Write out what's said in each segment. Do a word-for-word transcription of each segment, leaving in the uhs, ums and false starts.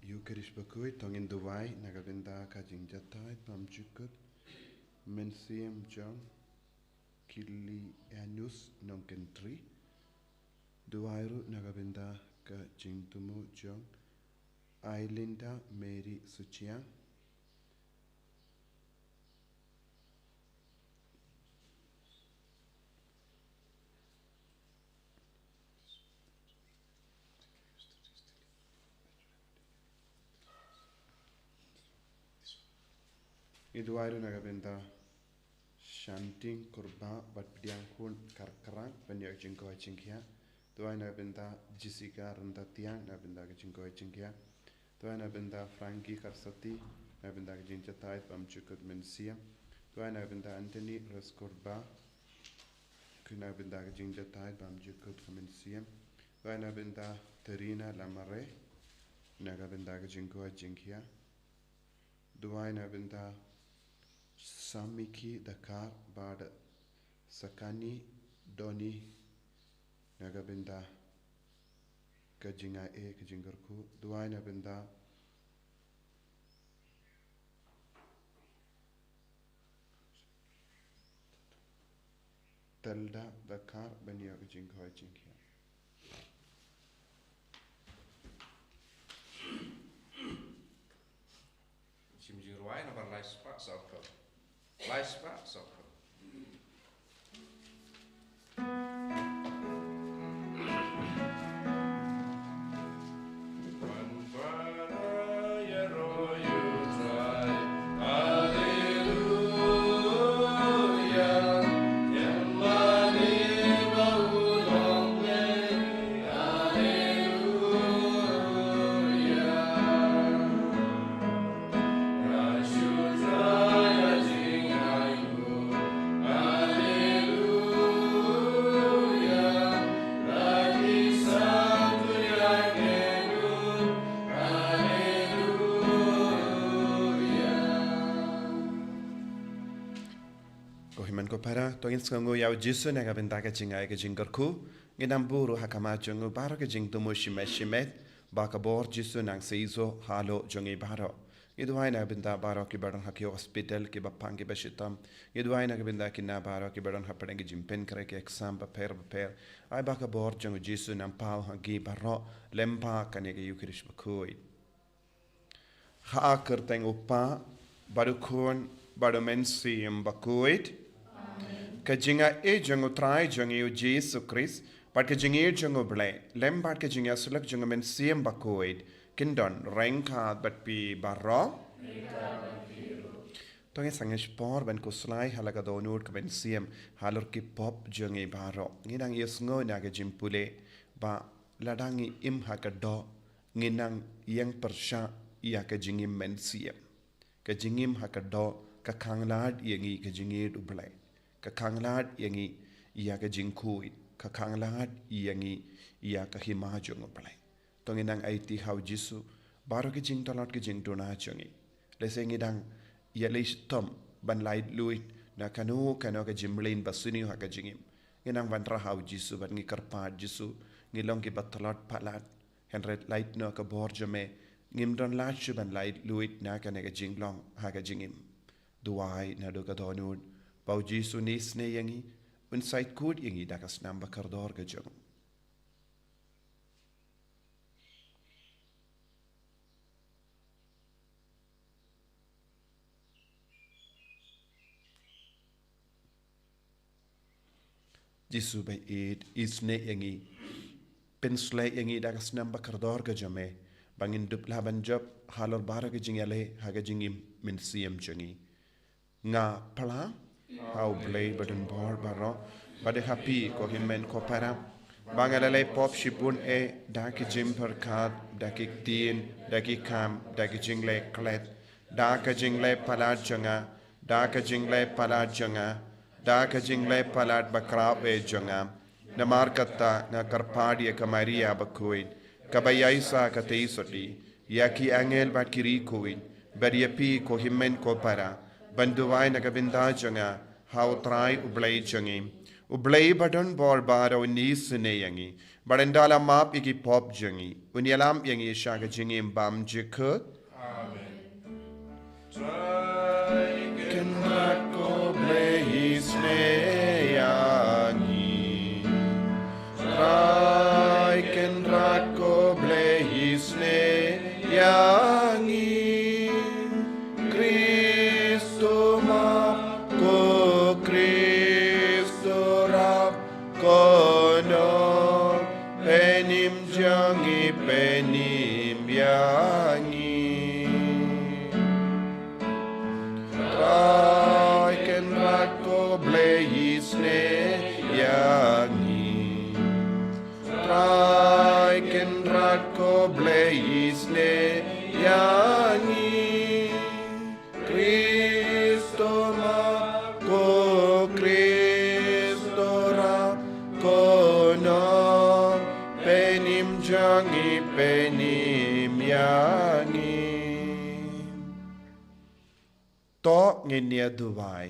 Ïa ka Eucharist bakhuid, to ngin duwai na ka bynta ka jingjahthait bymjukut mynsiem jong Kilianus Nongkynrih. Duwai ruh na ka bynta ka jingthmu jong Ailinda Mary Suchiang. Ngi duwai ruh na ka bynta Shanting Kurbah bad Pdiang Khun Karkrang ban ïoh jingkoit jingkhiah. Duwai na ka bynta Jessica Rynda Tiang na ka bynta ka jingkoit jingkhiah. Duwai na ka bynta Frankie Karsati na ka bynta ka jingjahthait bymjukut mynsiem. Duwai na ka bynta Anthony Res Kurbah na ka bynta ka jingjahthait bymjukut ka mynsiem. Duwai na ka bynta Terina Lamare na ka bynta ka jingkoit jingkhiah. Duwai na ka bynta Samiki Dakar bad Sakani Doni na ka bynta ka jingai e ka jingkyrkhu. Duwai na ka bynta Telda Dakar ban ïoh ka jingkoit jingkhiah. Shim jingrwai nambar lai spah sawphew. Lai spah sawphew. Ko hynmen ko para, to ngin sngewnguh ïa u Jisu na ka bynta ka jingai ka jingkyrkhu. Ngin nang buh ruh ha khmat jong u baroh ki jingthmu shimet shimet, ba ka bor Jisu nang seisoh halor jong ngi baroh. Ngi duwai na ka bynta baroh kiba don ha ki hospital, kiba pang kiba shitom. Ngi duwai na ka bynta kine baroh kiba don hapdeng ki jingpynkhreh ki exam bapher bapher. Ai ba ka bor jong u Jisu nang paw ha ngi baroh lem bad kane ka Eucharist bakhuid. Ha ka kyrteng u Kpa, bad u Khun, bad u Mynsiem Bakhuid. Ka jingai jong u Trai jong ngi u Jisu Khrist, bad ka jingïeit jong u Blei, lem bad ka jingïasyllok jong u Mynsiem Bakhuid, kin don ryngkat bad phi baroh. To ngin sangeh shipor ban khuslai ha la ka dohnud ka mynsiem halor ki pop jong ngi baroh. Ngi nang ïohsngew na ka jingpule ba lada ngi im ha ka doh, ngi nang ïeng pyrshah ïa ka jingim mynsiem. Ka jingim ha ka doh ka khanglad ïa ngi ka jingïeit u Blei. Ka khanglad ïa ngi ïa ka jingkhuid. Ka khanglad ïa ngi ïa ka hima jong u Blei. To ngin nang aiti ha u Jisu baroh ki jingtlot ki jingduna jong ngi. Lehse ngi dang ïaleh shitom ban laitluid na kano kano ka jingmlien ba sniew ha ka jingim. Ngin nang wanrah ha u Jisu bad ngi kyrpad, Jisu, ngi long kiba tlot palat. Hynrei lait noh ka bor jong me, ngim don lad shuh ban laitluid na kane ka jinglong ha ka jingim. Duwai naduh ka dohnud ba u Jisu un isynei ïa ngi, un sait khuid ïa ngi da ka snam ba kordor ka jong u. Jisu ba ïeit, isynei ïa ngi. Pynshlei ïa ngi da ka snam ba kordor ka jong me, ba ngin dup lah ban jop halor baroh ka jingïaleh ha ka jingim mynsiem jong ngi. Nga phla ha u Blei badonbor baroh, bad ha phi ko hynmen ko para, ba nga la leh pop shibun eh, da ki jingpyrkhat, da ki ktien, da ki kam, da ki jingleh klet, da ka jingleh palat jong nga, da ka jingleh palat jong nga, da ka jingleh palat bakhraw eh jong nga. Namar kata nga kyrpad ïa ka Maria bakhuid, kaba ïaisah katei sotti, ïa ki angel bad ki riewkhuid, bad ïa phi ko hynmen ko para, ban duwai na ka bynta jong nga ha u Trai u Blei jong ngi. U Blei badonbor baroh un isynei ïa ngi, Bad un da la map ïa ki pop jong ngi. Un ïalam ïa ngi sha ka jingim bymjukut. Amen. Trai Kynrad, ko Blei isynei ïa ngi. Trai Kynrad, ko Blei isynei ïa ngi. Khrist u map, ko Khrist u rap, ko nongpynim jong ngi, pynim ïa ngi. Trai Kynrad, ko Blei isynei ïa ngi. Trai Kynrad, ko Blei isynei ïa ngi. Khrist u map, ko Khrist u rap, ko nongpynim jong ngi, pynim ïa ngi. To ngin ïa duwai.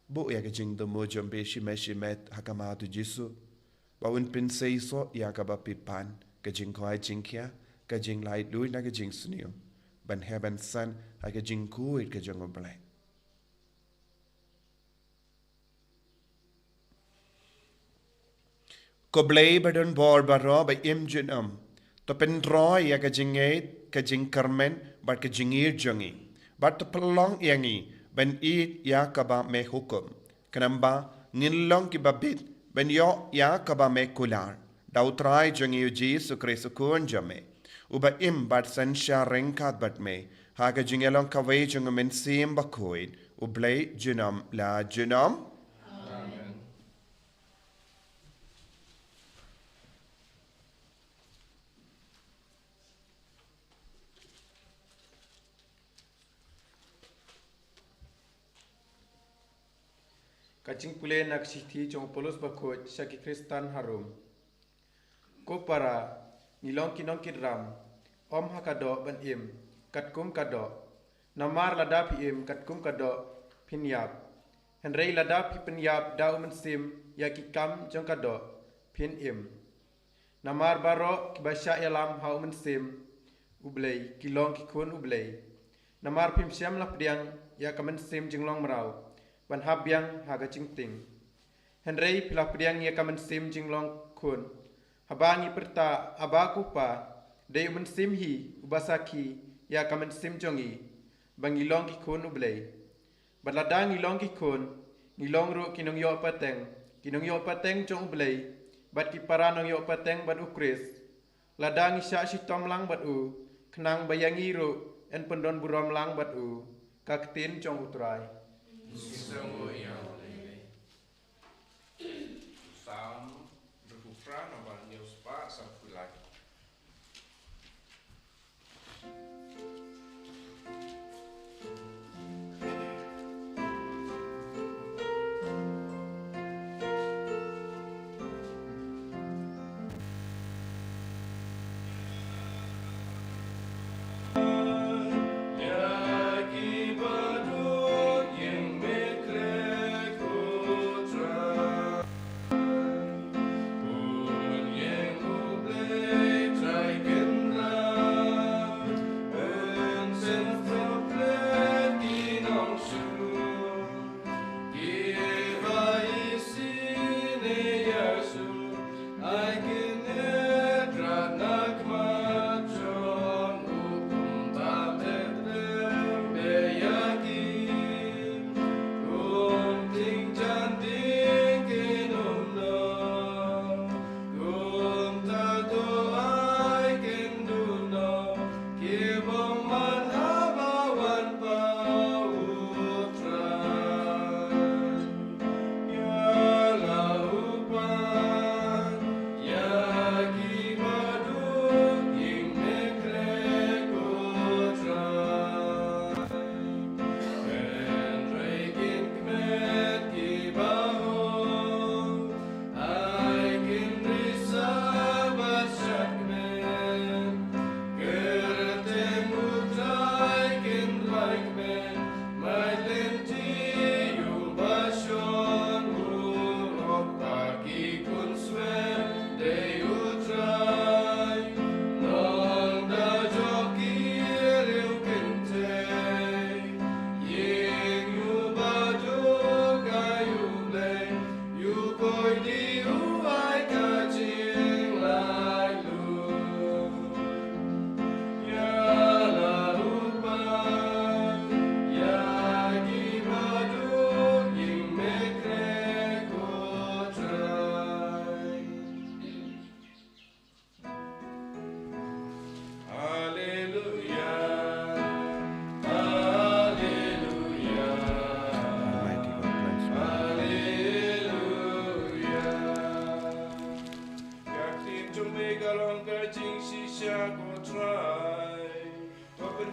Buh ïa ka jingthmu jong phi shimet shimet ha khmat u Jisu. Ba un pynseisoh ïa kaba phi pan, ka jingkhawai jingkhia, ka jinglaitluid na ka jingsniew. Ban heh ban san ha ka jingkhuid ka jong u Blei. Ko Blei ba don bor baroh, ba im junom. To pyntroi ïa ka jingngeit, ka jingkyrmen, bad ka jingïeit jong ngi. Bad to pynlong ïa ngi ban ïeit ïa kaba me hukum. Khnang ba ngin long kiba bit ban ïoh ïa kaba me kular. Da u Trai jong ngi u Jisu Khrist u Khun jong me, uba im bad synshar ryngkat bad me ha ka jingïalong kawei jong u Mynsiem Bakhuid, u Blei junom la junom. Amen. Ka jingpule na ka shithi jong u Paulus bakhuid sha ki Khristan ha Rom. Ko para, ngi long ki nongkit ram, ym ha ka doh ban im katkum ka doh. Namar lada phi im katkum ka doh, phin ïap. Hynrei lada phi pynïap da u Mynsiem ïa ki kam jong ka doh, phin im. Namar baroh kiba shah ïalam ha u Mynsiem u Blei ki long ki khun u Blei. Namar phim shym la pdiang ïa ka mynsiem jinglong mraw ban hap biang ha ka jingtieng. Hynrei phi la pdiang ïa ka mynsiem jinglong khun, haba ngi pyrta, Abba, ko Pa. Dei u Mynsiem hi uba sakhi ïa ka mynsiem jong ngi ba ngi long ki khun u Blei. Bad lada ngi long ki khun, ngi long ruh ki nongïoh pateng, ki nongïoh pateng jong u Blei, bad ki para nongïoh pateng bad u Khrist. Lada ngi shah shitom lang bad u, khnang ba ïa ngi ruh yn pyndonburom lang bad u. Ka ktien jong u Trai. Salm hynriewphew phra, nombar hynñiewspah, sanphew lai.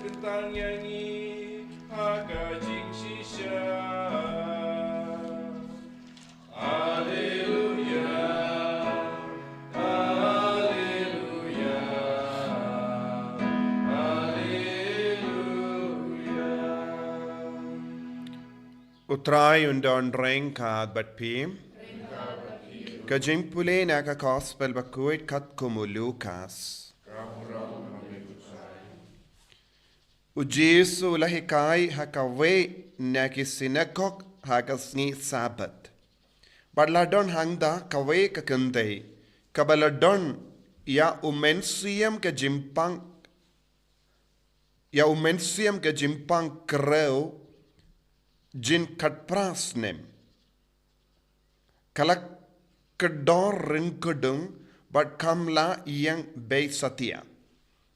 Tang ïa ngi ha ka jingshisha. Haleluya, haleluya, haleluya. U Trai un don ryngkat bad phi. Ka jingpule na ka Gospel bakhuid katkum u Lukas. U Jisu u la hikai ha kawei na ki synagog ha ka sngi Sabbath. Bad la don hangta kawei ka kynthei kaba la don ïa u mynsiem ka jingpang, ïa u mynsiem ka jingpang khrew jin khatphra snem. Ka la kdor ryngkdung bad kam lah ïeng beit satia.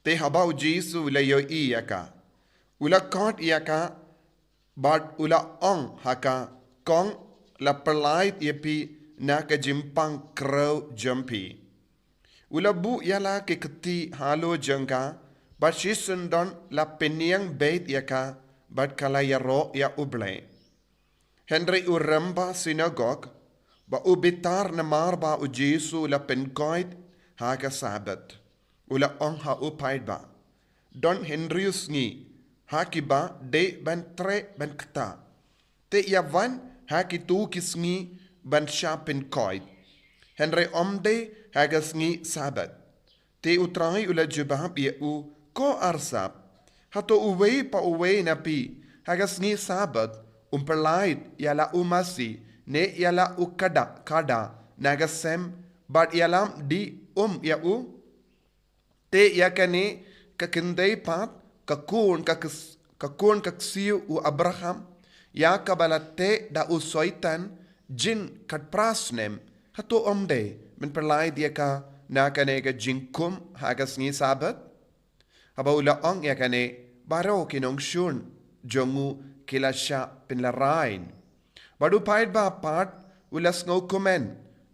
Te haba u Jisu u la ïohi ïa ka, u la khot ïa ka bad u la ong ha ka, kong, la pyllait ïa phi na ka jingpang khrew jong phi. U la buh ïa la ki kti halor jong ka, bad shisyndon la pynïeng beit ïa ka, bad ka la ïaroh ïa U Blei. Hynrei u rangbah synagog ba u bitar namar ba u Jisu u la pynkoit ha ka Sabbath, u la ong ha u paidbah, don hynriew sngi ha kiba dei ban treh ban kta. Te ïa wan ha kito ki sngi ban shah pynkoit, hynrei ym dei ha ka sngi Sabbath. Te U Trai u la jubab ïa u, ko arsap, hato uwei pa uwei na phi ha ka sngi Sabbath um pyllait ïa la u masi ne ïa la u khadar khadar na ka sem bad ïalam dih um ïa u? Te ïa kane ka kynthei pat, ka khun ka ks-, ka khun ka ksiew u Abraham, ïa kaba la teh da u Soitan jin khatphra snem, hato ym dei ban pyllait ïa ka na kane ka jingkhum ha ka sngi Sabbath? Haba u la ong ïa kane, baroh ki nongshun jong u ki la shah pynlehrain. Bad u paidbah pat u la sngewkmen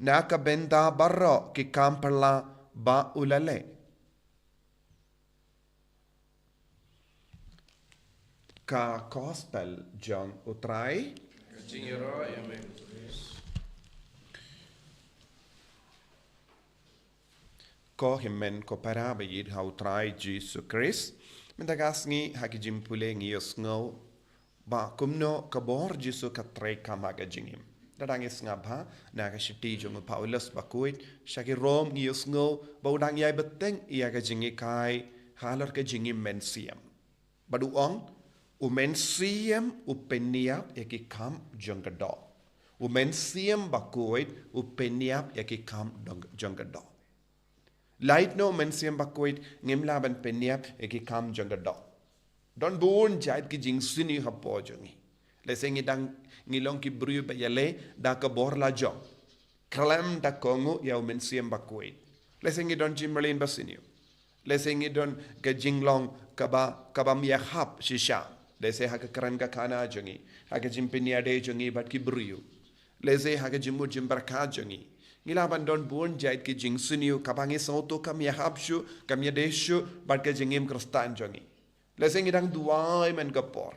na ka bynta baroh ki kam phylla ba u la leh. Ka Gospel jong U Trai. Ka jingïaroh ïa me, Khrist. Ko hynmen ko para ba ïeit ha U Trai Jisu Khrist, mynta ka sngi ha ki jingpule ngi ïohsngew ba kumno ka bor Jisu ka treikam ha ka jingim. Lada ngi sngap bha na ka shithi jong u Paulus bakhuid sha ki Rom ngi ïohsngew ba u dang ïai bteng ïa ka jinghikai halor ka jingim mynsiem. Bad u ong, u mynsiem u pynïap ïa ki kam jong ka doh. U mynsiem bakhuid u pynïap ïa ki kam dong-, jong ka doh. Lait noh u mynsiem bakhuid ngim lah ban pynïap ïa ki kam jong ka doh. Don bun jait ki jingsniew hapoh jong ngi. Lehse ngi dang ngi long ki briew ba ïaleh da ka bor la jong. Khlem da kohnguh ïa u mynsiem bakhuid. Lehse ngi don jingmlien basniew. Lehse ngi don ka jinglong kaba, kaba ym ïahap shisha. Lehse ha ka kren ka khana jong ngi, ha ka jingpynïadei jong ngi bad ki briew. Lehse ha ka jingmut jingpyrkhat jong ngi. Ngi lah ban don bun jait ki jingsniew kaba ngi sngewthuh kam ïahap shuh, kam ïadei shuh bad ka jingim Khristan jong ngi. Lehse ngi dang duwai man ka por.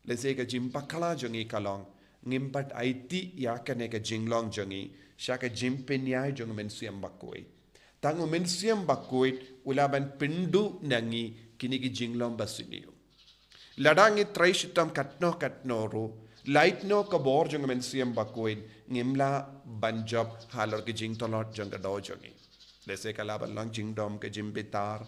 Lehse ka jingbakla jong ngi ka long, ngim pat aiti ïa kane ka jinglong jong ngi sha ka jingpynïaid jong u mynsiem bakhuid. Tang u mynsiem bakhuid u lah ban pynduh na ngi kine ki jinglong basniew. Lada ngi trei shitom katno katno ruh, lait noh ka bor jong u mynsiem bakhuid, ngim lah ban jop halor ki jingtlot jong ka doh jong ngi. Lehse ka lah ban long jingdom ka jingbitar,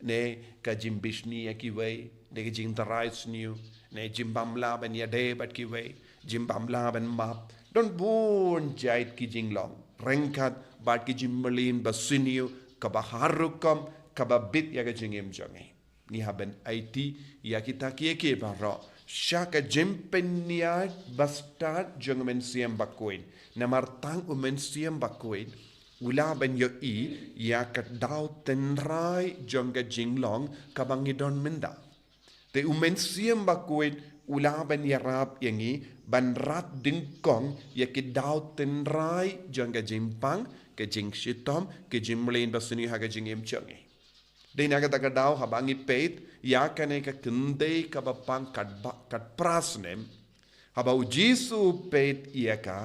ne ka jingbishni ïa kiwei, ne ka jingtharai sniew, ne jingbymlah ban ïadei bad kiwei, jingbymlah ban map. Don bun jait ki jinglong ryngkat bad ki jingmlien basniew kaba har rukom kaba bit ïa ka jingim jong ngi. Ngi hap ban aiti ïa kita kiei kiei baroh sha ka jingpynïaid bastad jong u mynsiem bakhuid. Namar tang u mynsiem bakhuid u lah ban ïohi ïa ka daw tynrai jong ka jinglong kaba ngi don mynta. Te u mynsiem bakhuid u lah ban ïarap ïa ngi ban rat dyngkong ïa ki daw tynrai jong ka jingpang, ka jingshitom, ka jingmlien basniew ha ka jingim jong ngi. Dei na kata ka daw haba ngi peit ïa kane ka kynthei kaba pang kat ba, kat phra snem. Haba u Jisu u peit ïa ka,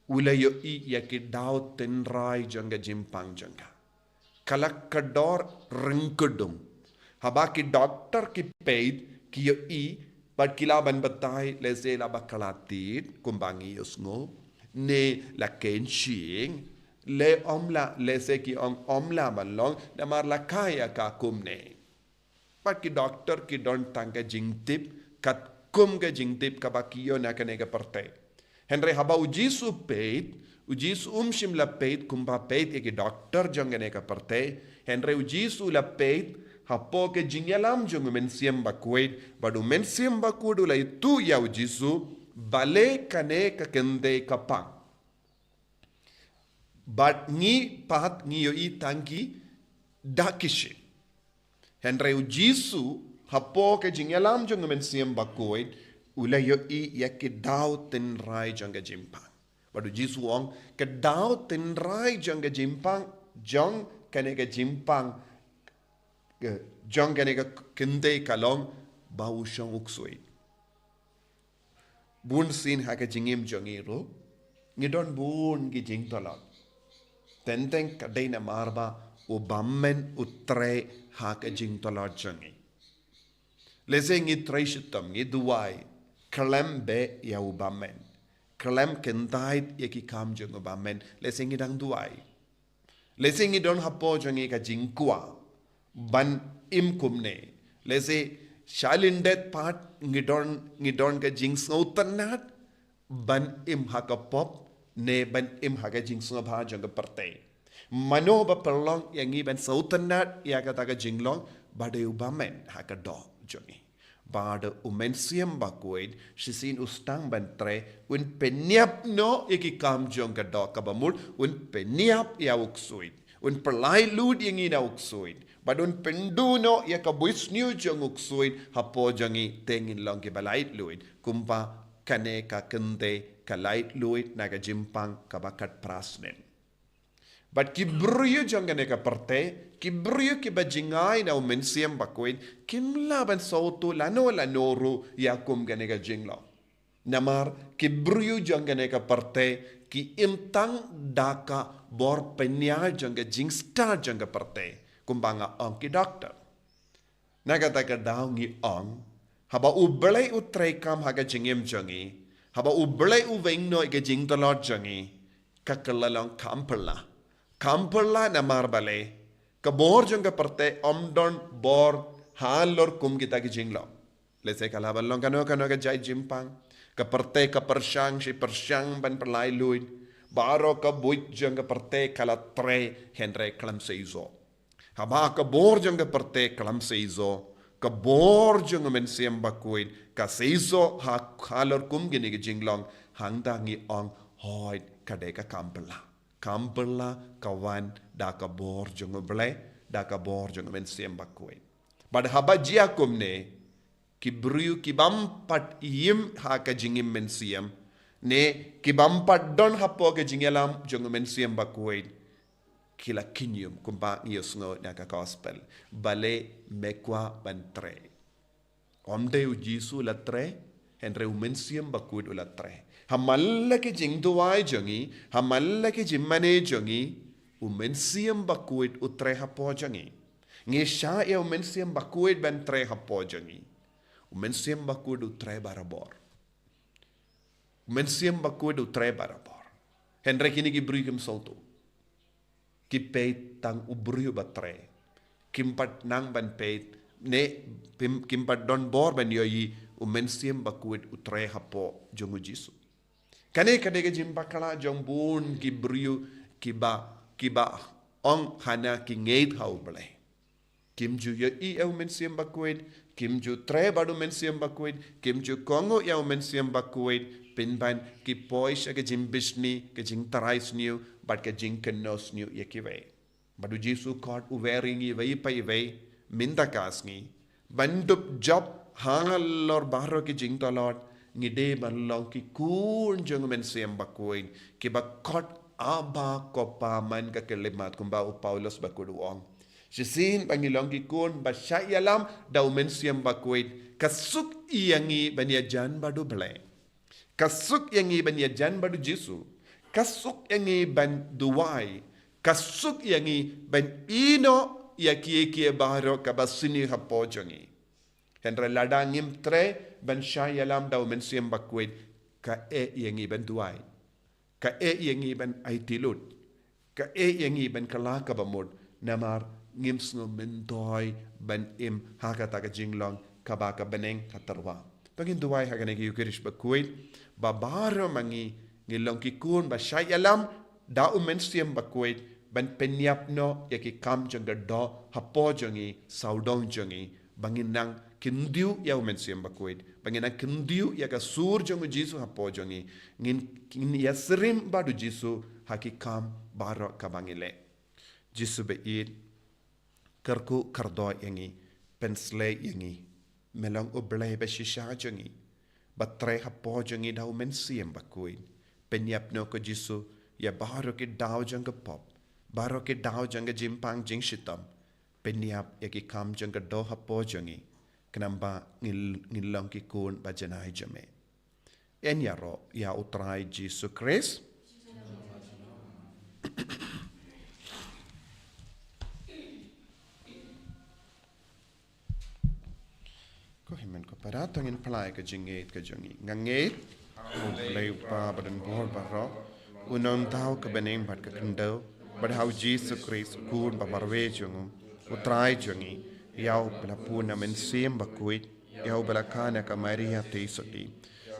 u la ïohi ïa ki daw tynrai jong ka jingpang jong ka. Ka la kordor ryngkdung. Haba ki doktor ki peit, ki ïohi, bad ki lah ban batai, lehse la bakla tied, kumba ngi ïohsngew, ne la kynshing, lehse ym lah, lehse ki ong ym lah ban long, namar la kha ïa ka kumne. Bad ki doktor ki don tang ka jingtip, katkum ka jingtip kaba ki ïoh na kane ka pyrthei. Hynrei haba u Jisu u peit, u Jisu um shym la peit kumba peit ïa ki doktor jong kane ka pyrthei. Hynrei u Jisu u la peit hapoh ka jingïalam jong u Mynsiem Bakhuid, bad u Mynsiem Bakhuid u la ïathuh ïa u Jisu, balei kane ka kynthei ka pang. Bad ngi pat ngi ïohi tang ki dak ki shi. Hynrei u Jisu, hapoh ka jingïalam jong u Mynsiem Bakhuid, u la ïohi ïa ki daw tynrai jong ka jingpang. Bad u Jisu u ong, ka daw tynrai jong ka jingpang, jong kane ka jingpang, ka, jong kane ka kynthei ka long, ba u shong u ksuid. Bun sien ha ka jingim jong ngi ruh, ngi don bun ki jingtlot. Teng teng ka dei namar ba u bymman u trei ha ka jingtlot jong ngi. Lehse ngi trei shitom, ngi duwai, khlem beh ïa u bymman. Khlem kyntait ïa ki kam jong u bymman. Lehse ngi dang duwai. Lehse ngi don hapoh jong ngi ka jingkwah ban im kumne. Lehse shalyndet pat ngi don, ngi don ka jingsngewtynnat ban im ha ka pop, ne ban im ha ka jingsngewbha jong ka pyrthei. Mano ba pynlong ïa ngi ban sngewtynnat ïa kata ka jinglong, ba dei u bymman ha ka doh jong ngi. Bad u Mynsiem Bakhuid, shisien u sdang ban trei, un pynïap noh ïa ki kam jong ka doh kaba mut, un pynïap ïa u ksuid. Un pyllait luid ïa ngi na u ksuid. Bad un pynduh noh ïa ka buit sniew jong u ksuid, hapoh jong ngi te ngin long kiba lait luid. Kumba kane ka kynthei ka lait luid na ka jingpang kaba kat phra snem. Bad ki briew jong kane ka pyrthei, ki briew kiba jngai na u Mynsiem Bakhuid, kim lah ban sngewthuh lano lano ruh ïa kum kane ka jinglong. Namar ki briew jong kane ka pyrthei, ki im tang da ka bor pynïar jong ka jingstad jong ka pyrthei. Kumba nga ong ki doktor. Na kata ka daw ngi ong, haba u Blei u treikam ha ka jingim jong ngi, haba u Blei u weng noh ïa ka jingtlot jong ngi, ka kylla long kham phylla. Kham phylla namar balei, ka bor jong ka pyrthei ym don bor halor kum kita ki jinglong. Lehse ka lah ban long kano kano ka jait jingpang. Ka pyrthei ka pyrshang shi pyrshang ban pyllait luid. Baroh ka buit jong ka pyrthei ka la trei hynrei khlem seisoh. Haba ka bor jong ka pyrthei khlem seisoh, ka bor jong u Mynsiem Bakhuid ka seisoh ha, halor kum kine ki jinglong, hangta ngi ong hooid ka dei ka kham phylla. Kham phylla ka wan da ka bor jong u Blei, da ka bor jong u Mynsiem Bakhuid. Bad haba jia kumne, ki briew ki bym pat im ha ka jingim mynsiem, ne ki bym pat don hapoh ka jingïalam jong u Mynsiem Bakhuid, ki la khñium kumba ngi ïohsngew na ka gospel. Balei me kwah ban trei. Ym dei u Jisu u la trei, hynrei u Mynsiem Bakhuid u la trei. Ha man la ki jingduwai jong ngi, ha man la ki jingmane jong ngi, u Mynsiem Bakhuid u trei hapoh jong ngi. Ngi shah ïa u Mynsiem Bakhuid ban trei hapoh jong ngi. U Mynsiem Bakhuid u trei barabor. U Mynsiem Bakhuid u trei barabor. Hynrei kine ki briew kim sngewthuh. Ki peit tang u briew ba trei. Kim pat nang ban peit, ne, kim, kim pat don bor ban ïohi u Mynsiem Bakhuid u trei hapoh jong u Jisu. Kane ka dei ka jingbakla jong bun ki briew kiba, kiba ong hana ki ngeit ha u Blei. Kim ju ïohi ïa u Mynsiem Bakhuid, kim ju trei bad u Mynsiem Bakhuid, kim ju kohnguh ïa u Mynsiem Bakhuid, pynban ki poi sha ka jingbishni, ka jingtharai sniew, bad ka jingkynnoh sniew ïa kiwei. Bad u Jisu khot u wer ïa ngi iwei pa iwei, mynta ka sngi. Ban dup jop halor baroh ki jingtlot, ngi dei ban long ki khun jong u Mynsiem Bakhuid, kiba khot Abba ko Pa man ka khyllipmat kumba u Paulus bakhuid u ong. Shisien ba ngi long ki khun ba shah ïalam da u Mynsiem Bakhuid, ka suk ïa ngi ban ïajan bad u Blei. Ka suk ïa ngi ban ïajan bad u Jisu. Ka suk ïa ngi ban duwai. Ka suk ïa ngi ban ïehnoh ïa kiei kiei baroh kaba sniew hapoh jong ngi. Hynrei lada ngim treh ban shah ïalam da u Mynsiem Bakhuid, ka eh ïa ngi ban duwai. Ka eh ïa ngi ban aiti lut. Ka eh ïa ngi ban kylla kaba mut. Namar ngim sngew myntoi ban im ha kata ka jinglong kaba ka bneng ka tyrwa. To ngin duwai ha kane ka Eukharist bakhuid ba baroh ma ngi ngi long ki khun ba shah ïalam da u Mynsiem Bakhuid ban pynïap noh ïa ki kam jong ka doh hapoh jong ngi, sawdong jong ngi, ba ngin nang kyntiew ïa u Mynsiem Bakhuid, ba ngin nang kyntiew ïa ka sur jong u Jisu hapoh jong ngi, ngin, ngin ïasyriem bad u Jisu ha ki kam baroh kaba ngi leh. Jisu ba ïeit, kyrkhu kyrdoh ïa ngi, pynshlei ïa ngi. Me long u Blei ba shisha jong ngi, ba treh hapoh jong ngi da u Mynsiem Bakhuid. Pynïap noh ko Jisu ïa baroh ki daw jong ka pop, baroh ki daw jong ka jingpang jingshitom. Pynïap ïa ki kam jong ka doh hapoh jong ngi, khnang ba ngin, ngin long ki khun ba janai jong me. Yn ïaroh ïa u Trai Jisu Khrist. Ko hynmen ko para, to ngin pynlait ka jingngeit ka jong ngi. Nga ngeit ha u Blei u Kpa badonbor baroh, u nongthaw ka bneng bad ka khyndew, bad ha u Jisu Khrist u Khun ba marwei jong u, u Trai jong ngi, ïa uba la pun na u Mynsiem Bakhuid, ïa uba la kha na ka Maria Theisotti,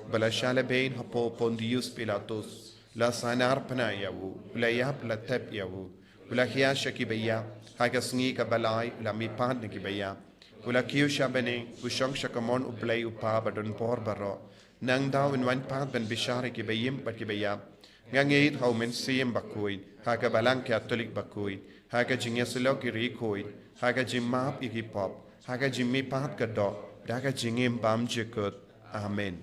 ba la shah lehbeiñ hapoh Pontius Pilatus, la sahnarphna ïa u, u la ïap, la thep ïa u, u la hiar sha ki baïap, ha ka sngi kaba lai u la mihpat na ki baïap, u la kiew sha bneng, u shong sha kamon u Blei u Kpa badonbor baroh. Nangta un wan pat ban bishar ïa ki baïm bad ki baïap. Nga ngeit ha u Mynsiem Bakhuid, ha ka Balang Katholik bakhuid, ha ka jingïasyllok ïa ki riewkhuid, ha ka jingmap ïa ki pop, ha ka jingmihpat ka doh, da ka jingim bymjukut. Amen.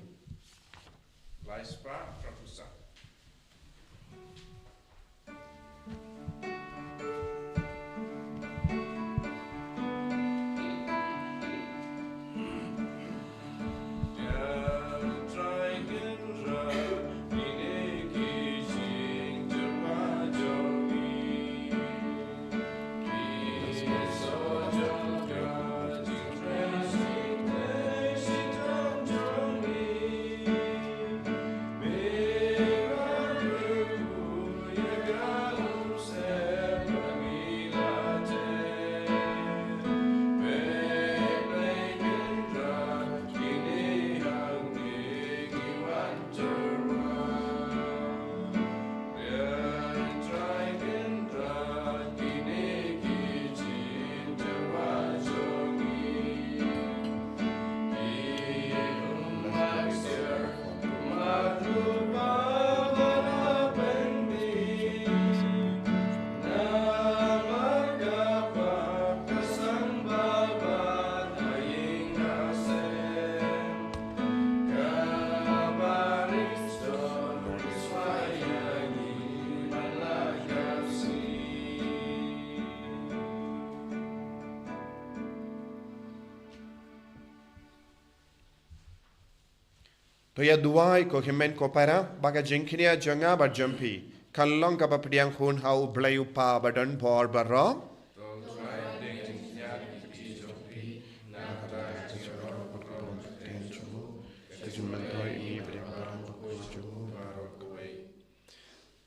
To ïa duwai ko hynmen ko para, ba ka jingkñia jong nga bad jong phi kan long kaba pdiang hun ha u Blei u Kpa badonbor baroh.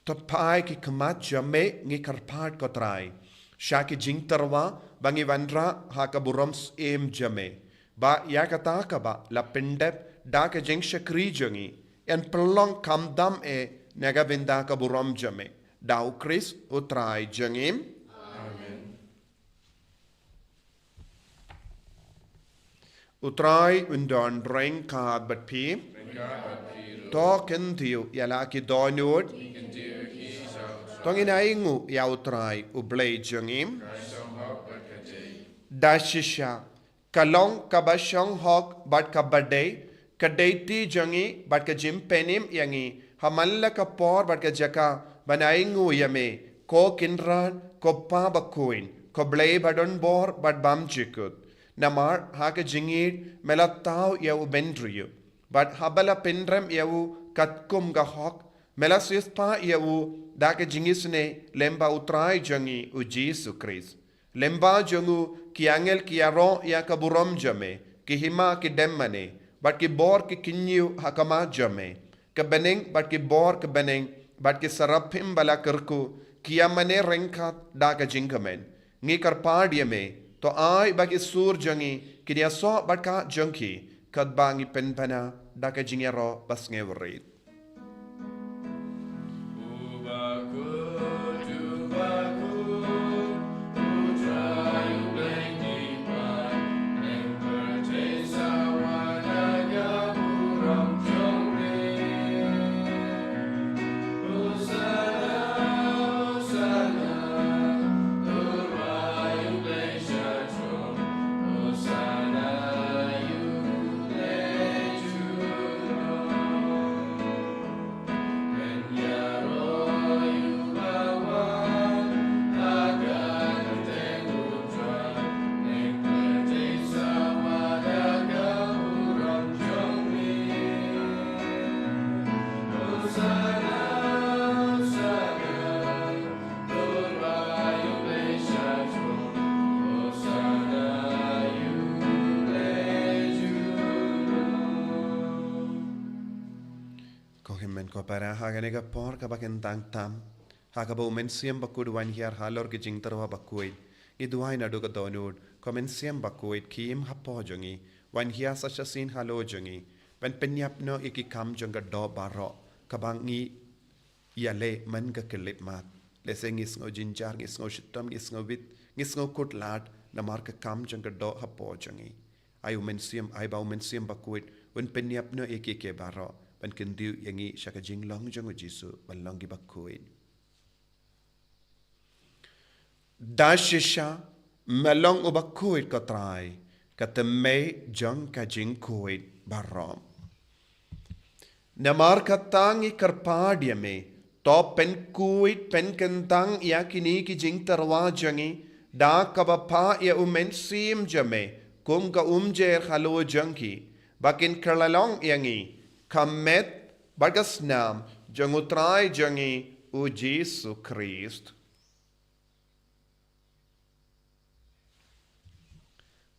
To phai ki khmat jong me ngi kyrpad ko Trai sha ki jingtyrwa ba ngi wanrah ha ka burom syiem jong me. Ba ïa kata kaba la pyndep da ka jingshakri jong ngi, yn pynlong khamtam eh na ka bynta ka burom jong me. Da u Khrist u Trai jong ngi. Amen. U Trai un don ryngkat bad phi. To kyntiew ïa la ki dohnud. To ngin ainguh ïa u Trai u Blei jong ngi. Da shisha, ka long kaba shong hok bad kaba dei, ka dei ti jong ngi bad ka jingpynim ïa ngi ha man la ka por bad ka jaka ban ainguh ïa me, ko Kynrad, ko Kpa bakhuid, Ko Blei ba don bor bad bymjukut, namar ha ka jingïeit me la thaw ïa u bynriew, bad haba la pynrem ïa u katkum ka hok, me la siewspah ïa u da ka jingisynei lyngba u Trai jong ngi u Jisu Khrist. Lyngba jong u ki angel ki ïaroh ïa ka burom jong me, ki hima ki dem mane, bad ki bor ki kynñiew ha khmat jong me. Ka bneng bad ki bor ka bneng bad ki saraphim ba la kyrkhu ki ïa mane ryngkat da ka jingkmen. Ngi kyrpad ïa me, to ai ba ki sur jong ngi kin ïasoh bad ka jong ki, katba ngi pynbna da ka jingïaroh ba sngewrit. Ko hynmen ko para, ha kane ka por kaba kyntang tam, ha kaba u Mynsiem Bakhuid u wan hiar halor ki jingtyrwa bakhuid, ngi duwai naduh ka dohnud, ko Mynsiem Bakhuid khie im hapoh jong ngi, wan hiar sa shisien halor jong ngi, ban pynïap noh ïa ki kam jong ka doh baroh kaba ngi ïaleh man ka khyllipmat. Lehse ngi sngew jynjar, ngi sngew shitom, ngi sngew wit, ngi sngew khutlad namar ka kam jong ka doh hapoh jong ngi. Ai u Mynsiem, ai ba u Mynsiem Bakhuid un pynïap noh ïa kiei kiei baroh, ban kyntiew ïa ngi sha ka jinglong jong u Jisu ban long kiba khuid. Da shisha me long uba khuid, ko Trai, ka thymmei jong ka jingkhuid baroh. Namar kata ngi kyrpad ïa me, to pynkhuid pynkyntang ïa kine ki jingtyrwa jong ngi da kaba phah ïa u Mynsiem jong me kum ka umjer halor jong ki, ba kin kylla long ïa ngi ka met bad ka snam jong u Trai jong ngi u Jisu Khrist.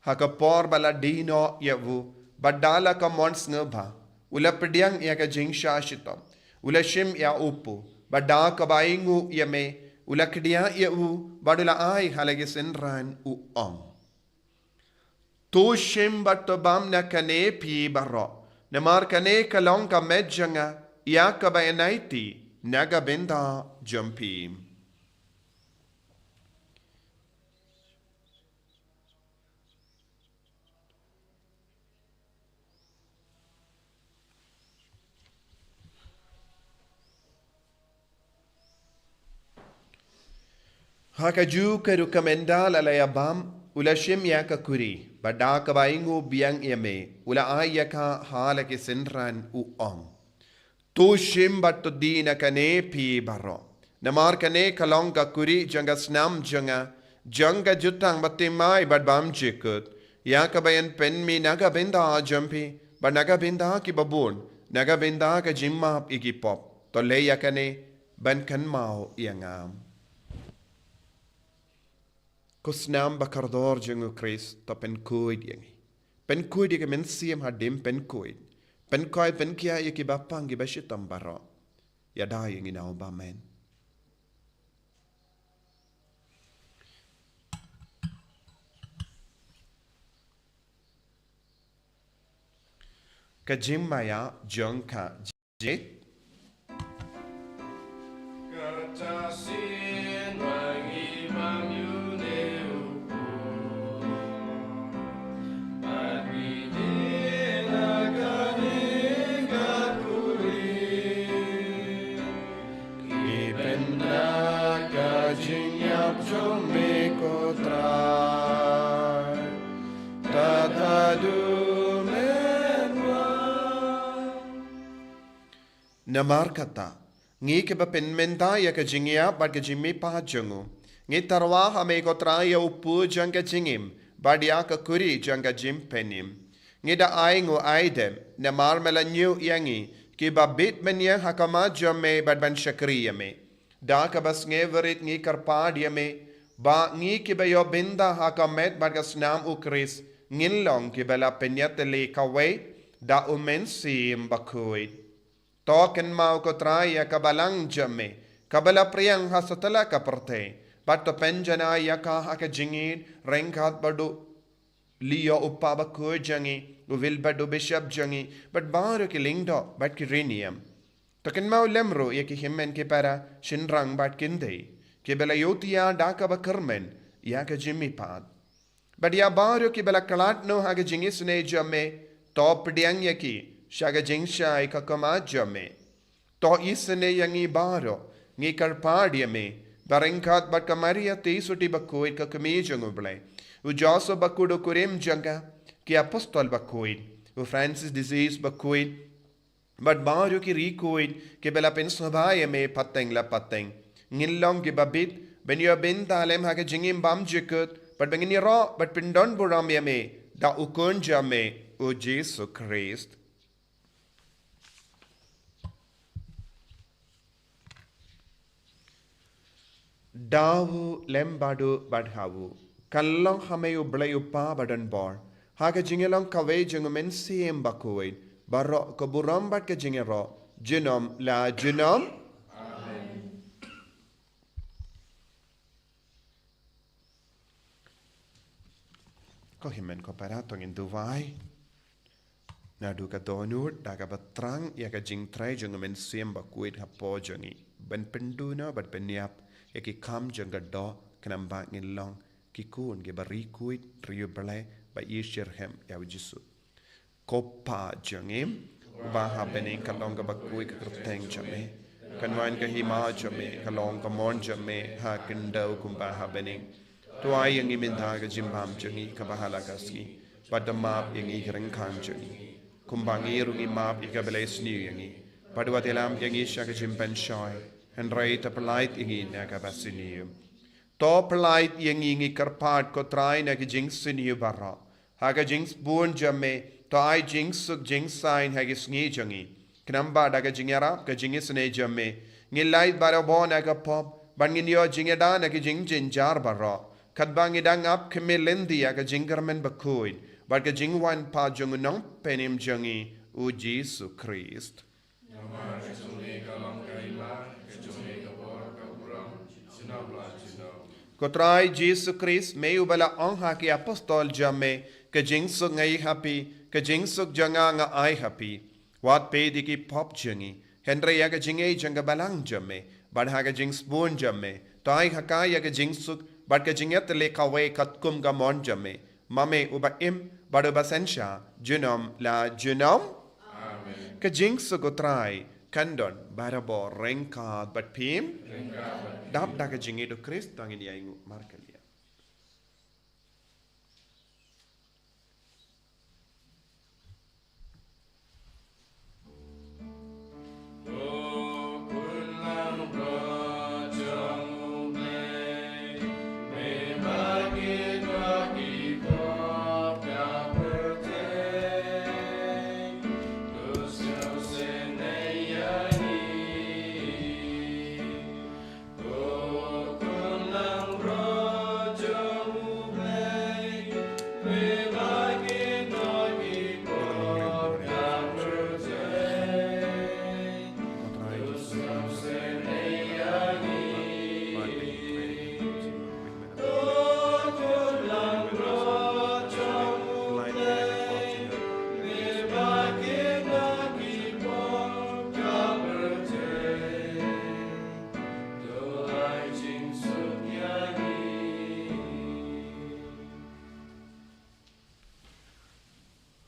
Ha ka por ba la die noh ïa u, bad da la ka mon sngewbha, u la pdiang ïa ka jingshah shitom, u la shim ïa u pop, bad da kaba ainguh ïa me, u la khñiot ïa u, bad u la ai ha la ki synran, u ong: To shim bad to bam na kane phi baroh, namar kane ka long ka met jong nga ïa kaba yn aiti na ka bynta jong phi. Ha kajuh ka rukom ynda la la ïa bam, u la shim ïa ka kuri, bad da kaba ainguh biang ïa me, u la ai ïa ka ha la ki synran, u ong: To shim bad to die na kane phi baroh, namar kane ka long ka kuri jong ka snam jong nga, jong ka jutang bathymmai bad bymjukut, ïa kaba yn pynmih na ka bynta jong phi bad na ka bynta kiba bun, na ka bynta ka jingmap ïa ki pop. To leh ïa kane ban kynmaw ïa nga. Ko snam ba kordor jong u Khrist, to pynkhuid ïa ngi. Pynkhuid ïa ka mynsiem hadien pynkhuid. Pynkhuid pynkhia ïa kiba pang kiba shitom baroh. Ïada ïa ngi na u bam, amen. Ka jingmaïa jong ka jingïeit. Ki pynda ka jingïap jong me, ko Trai, tad haduh men wan. Namar kata, ngi kiba pynmynta ïa ka jingïap bad ka jingmihpat jong u, Ngi tyrwa ha me ko Trai ïa u pud jong ka jingim, bad ïa ka kuri jong ka jingpynim. Ngi da ai ngu ai dem, namar me la ñiew ïa ngi, kiba bit ban ïeng ha khmat jong me bad ban shakri ïa me. Da kaba sngewrit ngi kyrpad ïa me, ba ngi kiba ïoh bynta ha ka met bad ka snam u Khrist, ngin long kiba la pynïatylli kawei da u Mynsiem Bakhuid. To kynmaw ko Trai ïa ka balang jong me, kaba la pdiang ha satlak ka pyrthei, bad to pynjanai ïa ka ha ka jingïeit ryngkat bad u Leo u Papa Bakhuid jong ngi, u Wilbert u Bishop jong ngi, bad baroh ki lyngdoh bad ki riewniam. To kynmaw lem ruh ïa ki hynmen ki para, shynrang bad kynthei, kiba la ïohthiah da kaba kyrmen ïa ka jingmihpat. Bad ïa baroh kiba la khlad noh ha ka jingisynei jong me, to pdiang ïa ki sha ka jingshai ka khmat jong me. To isynei ïa ngi baroh, ngi kyrpad ïa me, ba ryngkat bad ka Maria Theisotti Bakhuid ka kmie jong u Blei, u Joseph Bakhuid u kurim jong ka, ki apostol bakhuid, u Francis de Sales Bakhuid, bad baroh ki riewkhuid kiba la pynsngewbha ïa me pateng la pateng, ngin long kiba bit ban ïoh bynta lem ha ka jingim bymjukut, bad ba ngin ïaroh bad pyndonburom ïa me da u Khun jong me, u Jisu Khrist. Da u lem bad u bad ha u. Kan long ha me u Blei u Kpa badonbor, ha ka jingïalong kawei jong u Mynsiem Bakhuid, baroh ka burom bad ka jingïaroh junom la junom. Amen. Ko hynmen ko para, to ngin duwai. Naduh ka dohnud, da kaba thrang ïa ka jingtrai jong u Mynsiem Bakhuid hapoh jong ngi, ban pynduna bad pynïap ïa ki kam jong ka doh, khnang ba ngin long ki khun kiba riewkhuid, riew Blei, ba ïeit shitrhem ïa u Jisu. Ko Kpa jong ngi uba ha bneng, ka long kaba khuid ka kyrteng jong me. Kan wan ka hima jong me, ka long ka mon jong me ha khyndew kumba ha bneng. To ai ïa ngi mynta ka jingbam jong ngi kaba ha la ka sngi. Bad to map ïa ngi ki ryngkang jong ngi, kumba ngi ruh ngi map ïa kiba la isniew ïa ngi. Bad wat ïalam ïa ngi sha ka jingpynshoi, hynrei to pyllait ïa ngi na kaba sniew. To pyllait ïa ngi, ngi kyrpad ko Trai, na ki jingsniew baroh. Ha ka jingsbun jong me, to ai jingsuk jingsaiñ ha ki sngi jong ngi. Khnang ba da ka jingïarap ka jingisynei jong me, ngin lait barabor na ka pop, bad ngin ïoh jingïada na ki jingjynjar baroh. Katba ngi dang ap khmih lynti ïa ka jingkyrmen bakhuid bad ka jingwan pat jong u Nongpynim jong ngi, u Jisu Khrist. Namar ka jong me ka long ka hima, ka jong me ka bor, ka burom, junom la junom. Ko Trai Jisu Khrist, me uba la ong ha ki apostol jong me, ka jingsuk nga ai ha phi, ka jingsuk jong nga nga ai ha phi. Wat peit ïa ki pop jong ngi, hynrei ïa ka jingaiei jong ka balang jong me, bad ha ka jingsbun jong me, to ai ha ka ïa ka jingsuk bad ka jingïatylli kawei katkum ka mon jong me. Ma me uba im bad uba synshar junom la junom. Amen. Ka jingsuk u Trai kan don barabor ryngkat bad phi. Ryngkat bad phi. Dap da ka jingïeit u Khrist, to ngin ïainguh markylliang.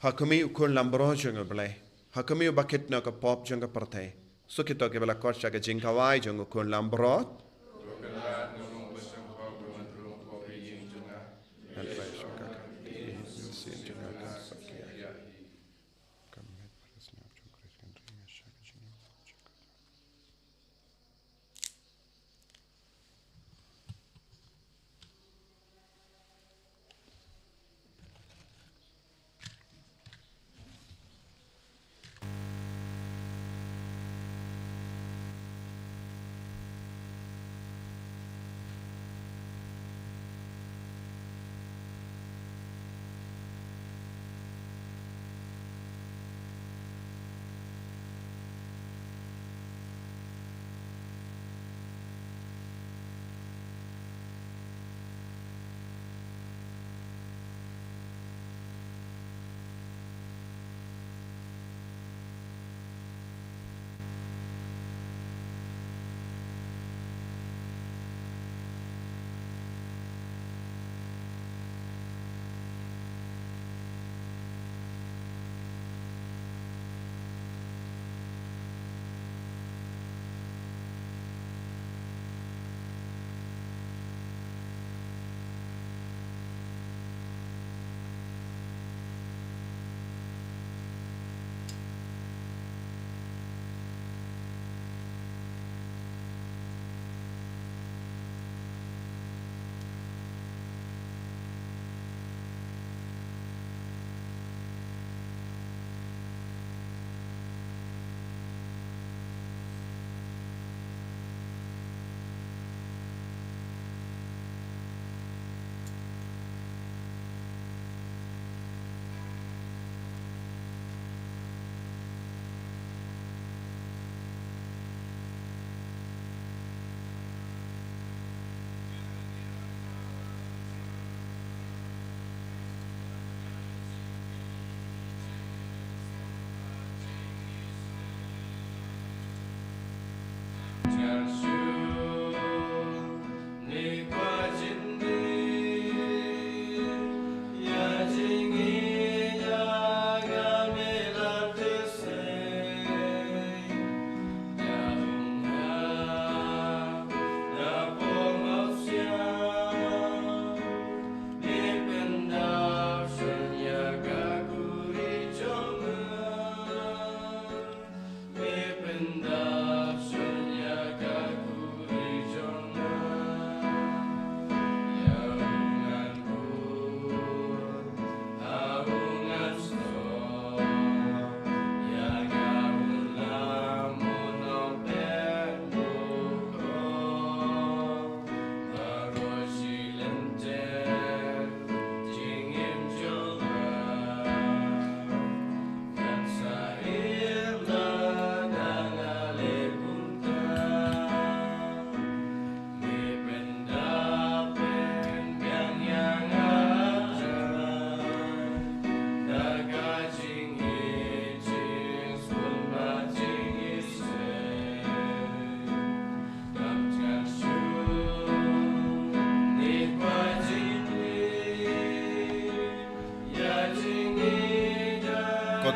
Ha khmih u Khun Langbrot jong U Blei, ha khmih u Bakitno ka pop jong ka pyrthei, suk ïa kito kiba la khot sha ka jingkhawai jong u Khun Langbrot.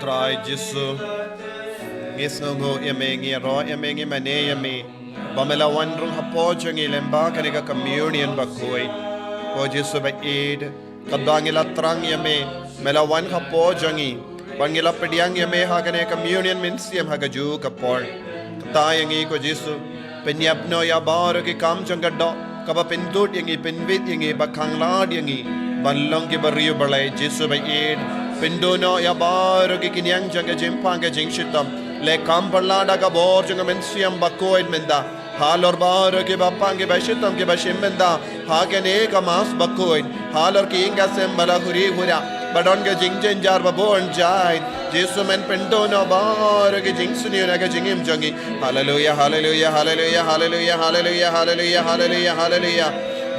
Trai Jisu, ngi sngewnguh ïa me, ngi ïaroh ïa me, ngi mane ïa me ba me la wan rung hapoh jong ngi lyngba kane ka communion bakhuid. Ko Jisu ba ïeit, katba ngi la thrang ïa me, me la wan hapoh jong ngi, ba ngi la pdiang ïa me ha kane ka communion mynsiem ha kajuh ka por. Kata ïa ngi ko Jisu, pynïap noh ïa baroh ki kam jong ka doh kaba pynduh ïa ngi, pynbit ïa ngi, ba khanglad ïa ngi ban long kiba riewblei. Jisu ba ïeit, pynduh noh ïa baroh ki kynja jong ka jingpang ka jingshitom. Leh kham pynlong da ka bor jong ka mynsiem bakhuid mynta halor baroh kiba pang kiba shitom kiba shim mynta ha kane ka Mass bakhuid, halor ki ïing ki sem ba la huri hura, ba don ka jingjynjar ba bun jait. Jisu men pynduh noh baroh ki jingsniew na ka jingim jong ngi. Haleluya, haleluya, haleluya, haleluya, haleluya, haleluya, haleluya, haleluya.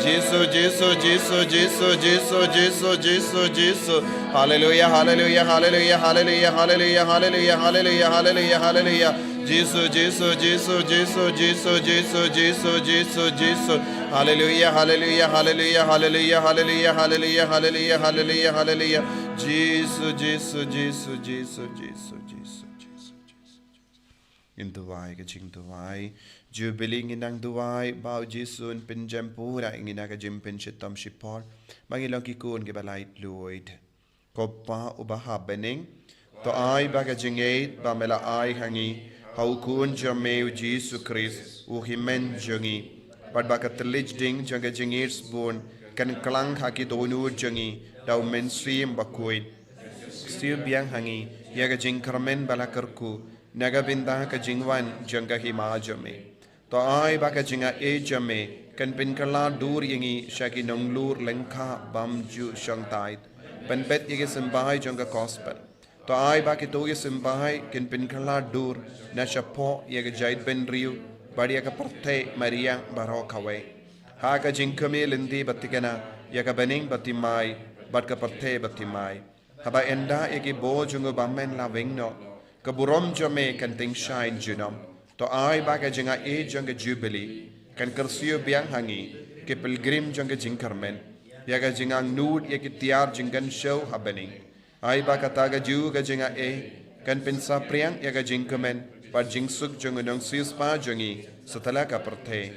Jisu, Jisu, Jisu, Jisu, Jisu, Jisu, Jisu, Jisu. Haleluya, haleluya, haleluya, haleluya, haleluya, haleluya, haleluya, haleluya, haleluya. Jisu, Jisu, Jisu, Jisu, Jisu, Jisu, Jisu, Jisu. Haleluya, haleluya, haleluya, haleluya, haleluya, haleluya, haleluya, haleluya, haleluya. Jisu, Jisu, Jisu, Jisu, Jisu, Jisu, Jisu. Ngin duwai ka jingduwai. Jubilee ngin nang duwai ba u Jisu un pynjem pura ïa ngi na ka jingpynshitom shipor, ba ngin long ki khun kiba laitluid. Ko Pa uba ha bneng, to ai ba ka jingïeit ba me la ai ha ngi ha u Khun jong me u Jisu Khrist, u Hynmen jong ngi, bad ba ka thylliej ding jong ka jingïeit sbun kan klang ha ki dohnud jong ngi da u Mynsiem Bakhuid. Siew biang ha ngi ïa ka jingkyrmen ba la kyrkhu na ka bynta ka jingwan jong ka Hima jong me. To ai ba ka jingaiei jong me kan pynkylla dur ïa ngi sha ki nonglur lyngkha bymjukshongthait, pynbeit ïa ki symbai jong ka Gospel. To ai ba kito ki symbai kin pynkylla dur na shapoh ïa ka jaitbynriew bad ïa ka pyrthei mariang baroh kawei, ha ka jingkmen lynti ba thikna ïa ka bneng ba thymmai bad ka pyrthei ba thymmai. Haba ynda ïa ki bor jong u bymman la weng noh, ka burom jong me kan tyngshaiñ junom. To ai ba ka jingaiei jong ka Jubilee kan kyrsiew biang ha ngi, ki pilgrim jong ka jingkyrmen, ïa ka jingangnud ïa ki tiar jingkynshew ha bneng. Ai ba kata kajuh ka jingaiei kan pynsaphriang ïa ka jingkmen bad jingsuk jong u nongsiewspah jong ngi satlak ka pyrthei.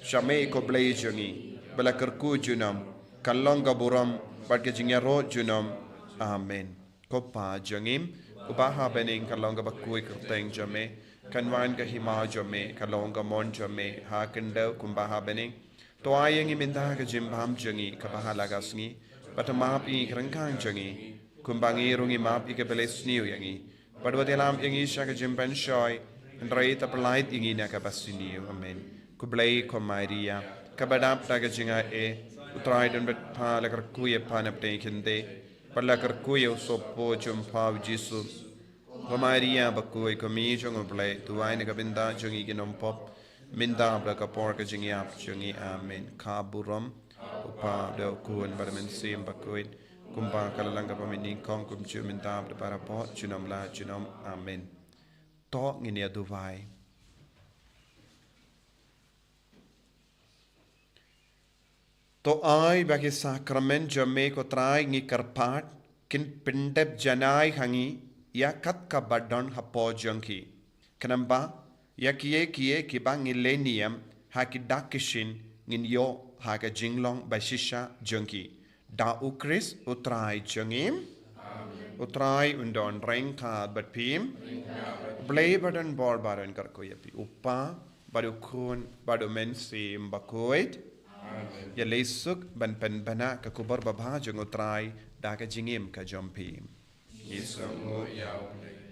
Sha me ko Blei jong ngi ba la kyrkhu junom, kan long ka burom bad ka jingïaroh junom. Amen. Ko Pa jong ngi uba ha bneng, kan long kaba khuid ka kyrteng jong me, kan wan ka Hima jong me, kan long ka mon jong me ha khyndew kumba ha bneng. To ai ïa ngi mynta ka jingbam jong ngi kaba ha la ka sngi, bad to map ïa ngi ki ryngkang jong ngi, kumba ngi ruh ngi map ïa kiba leh sniew ïa ngi. Bad wat ïalam ïa ngi sha ka jingpynshoi, hynrei to pyllait ïa ngi na kaba sniew. Amen. Khublei ko Maria, kaba dap da ka jingaiei, u Trai u don bad pha. La kyrkhu ïa pha na pdeng ki khyndai, bad la kyrkhu ïa u sohpop jong pha u Jisu. Ko Maria bakhuid, ko Mei jong u Blei, duwai na ka bynta jong ngi ki nongpop, mynta bad ha ka por ka jingïap jong ngi. Amen. Ka burom u Pa, bad u Khun, bad u Mynsiem Bakhuid, kumba ka la long kaba mynnyngkong, kumjuh mynta bad barabor, junom la junom. Amen. To ngin ïa duwai. To ai ba ki sakramen jong me ko Trai ngi kyrpad, kin pyndep janai ha ngi ïa kat kaba don hapoh jong ki, khnang ba ïa kiei kiei kiba ngi leh niam ha ki dak ki shin, ngin ïoh ha ka jinglong ba shisha jong ki. Da u Khrist u Trai jong ngi. U Trai un don ryngkat bad phi. U Blei ba don bor ba un kyrkhu ïa phi, u Pa, bad u Khun, bad u Mynsiem Bakhuid. Ïa lei suk ban pynbna ka khubor babha jong u Trai da ka jingim ka jong phi. Ngi sngewnguh ïa u Blei.